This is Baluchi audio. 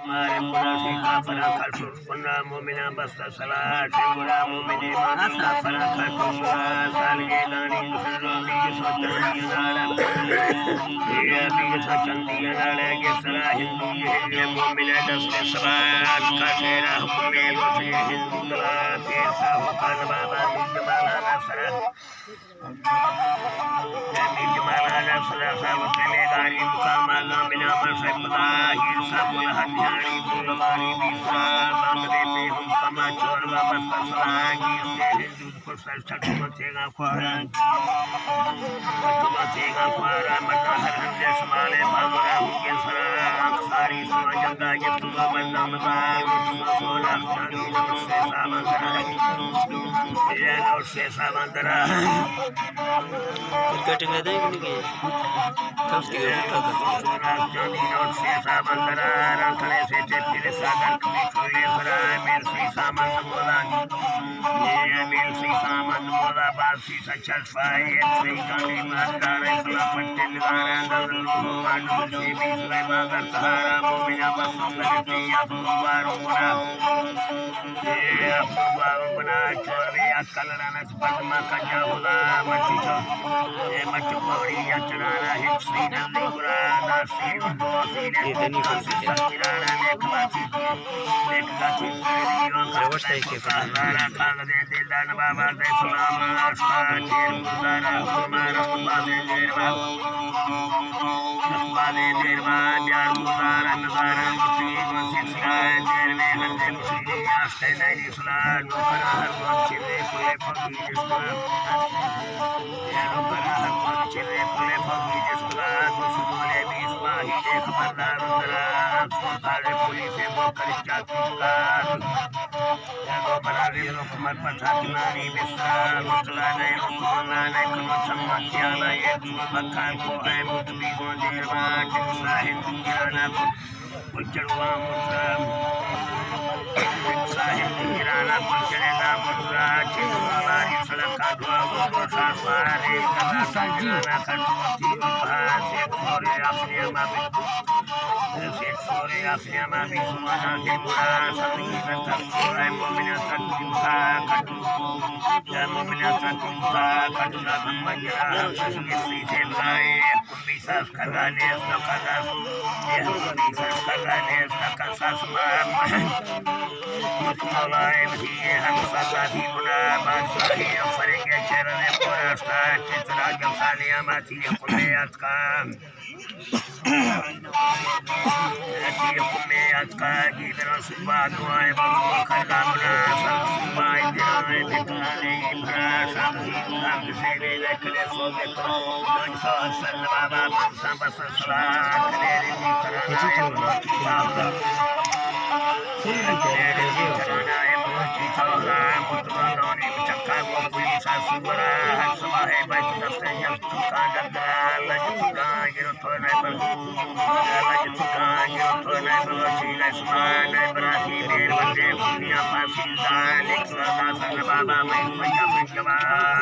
مارے منا سی کافراں کھٹو، پنا مومناں بستہ سلاہ، شنگرا مومن ایمان کافراں کھٹو، سلاہ، سالگے دانی مسلم بیگ سوچن دیانا، یہ بیگ سوچن دیانا، کہ سلاہ ہندو یہ مومن دست سلاہ، کا شیرا حکم میں لوٹے ہندو سلاہ، پیسا حکم بابا بیگ مانا سلاہ۔ کٹنگ ءَ دئے گڑا کہ کم سے کم۔